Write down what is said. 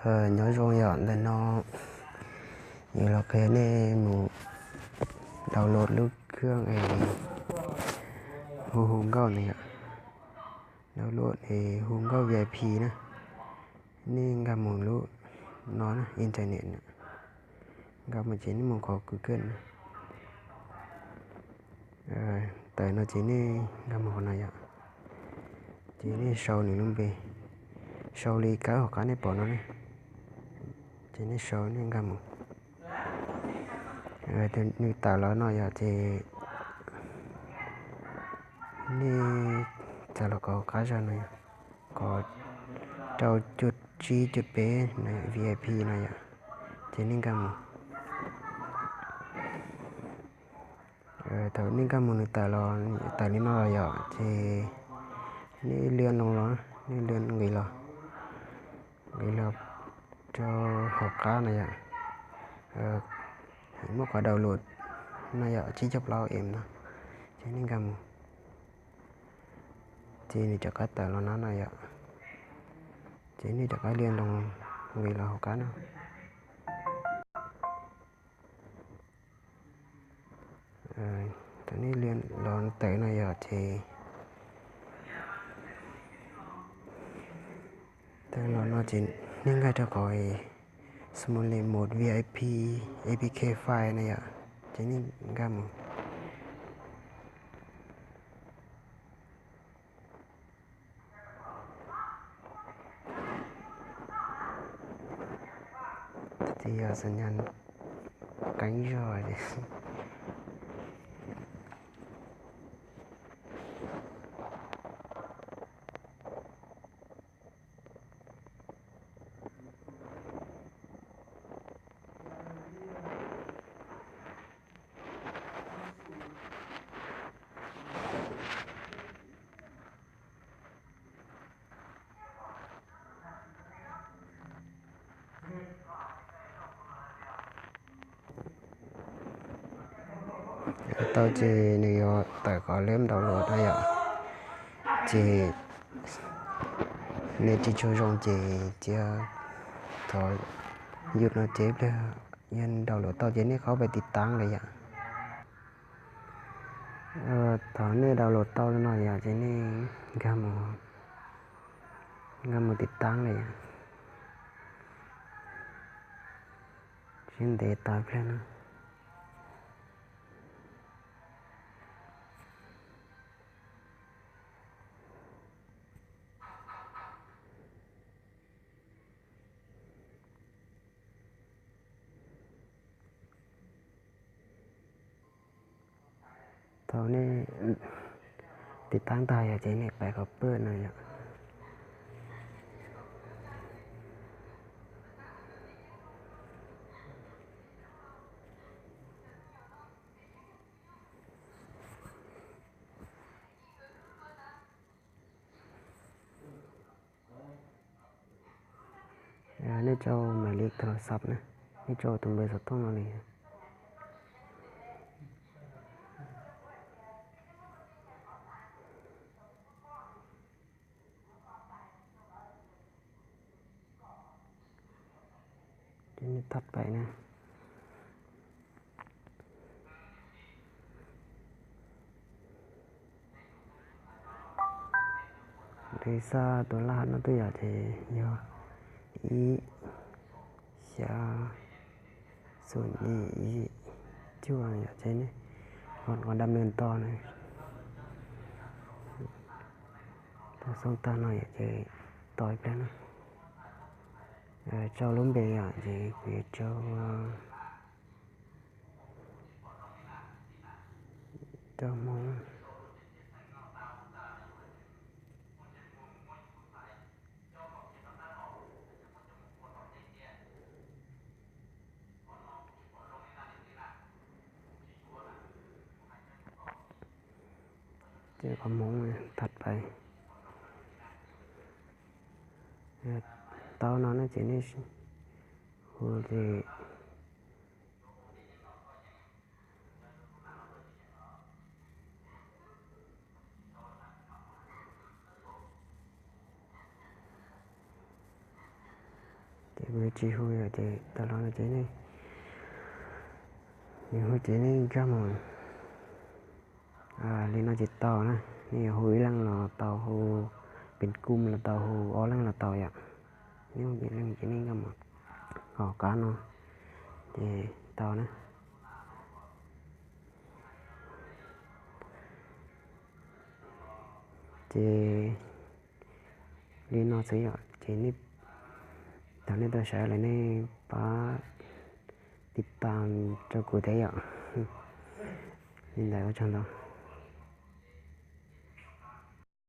Nyob zoo yom, ntawm no yuav los qhia nej mus download lub khwb es hu hu nkauj ntawd yom. Download es hu nkauj V I P na. Nej nkag mus lub no na, internet na. Nkag mus ces nej mus qhov Google na. Tawm no ces nej nkag mus qhov no yom. Ces nej sau nws lub npe, sau li kab hauv qab nej pom no ne. Ces nej sau, nej nkag mus. Nws tawm los no yom, ces nej txav los kom hauv qab zog no yom, kom rau cuj tsib cuj peb V I P no yom, ces nej nkag mus. Thaum nej nkag mus nws tawm los, tawm li no los yom, ces nej lia noo los, nej lia nqis los, nqis los rau hauv qab no yom. Muaj qhov download no yom, tsib caug plaub M no, ces nej nkag mus. Ces nws rov qab tawm los no no yom. Ces nej rov qab lia noo nqis los hauv qab no. Thaum nej lia los tawm no yom, ces tawm los no ces nej nkag rau qhov Smart Mode V I P A P K file na yom, ces nej nkag mus. Twb yog xam nyas qeeb zog. Tau ces nws yuav tawm qhov leb download no yom. Ces nej tsis tshua zoo ces cia thov yus no ces ib pliag yog download tau ces nej qhov pais tiv taab lawm yom. Thaum nej download tau li no yom, ces nej nkag mus, nkag mus tiv taab lawm yom. Sib ntev tau ib pliag no. Thaum nej tiv taab tag yom, ces nej pais qhov pwj no yom. Nej tso maiv li tha las xav na, nej tso tus npe xov tooj no li. Ces nej thaj pais na. Li xaj tus laj no twb yom, ces yog ib xya xoom ib ib cuaj yom, ces nej qhov dab nws nto na. Tau xoob tag no yom, ces tos ib pliag na. Tso lub npe yom, ces kuv yuav tso rau Hmoob. Ces qhov Hmoob thaj pais. Tau no na ces nej hu ces Ces kuv yuav tsis hu lawm ces tau los no ces nej, nws hu ces nej nkag mus. Li no ces tau na. Nej yuav hu ib leej los tau, hu pem kuj los tau, hu ob leej los tau yom. Nej hu ces leej ces nej nkag mus hauv qab no ces tau na. Ces li no xwb yom, ces nej, thaum nej tau sawv lawm nej pab tiv tas rau kuv thiab yom. Li ntawd ua tsaug ntau.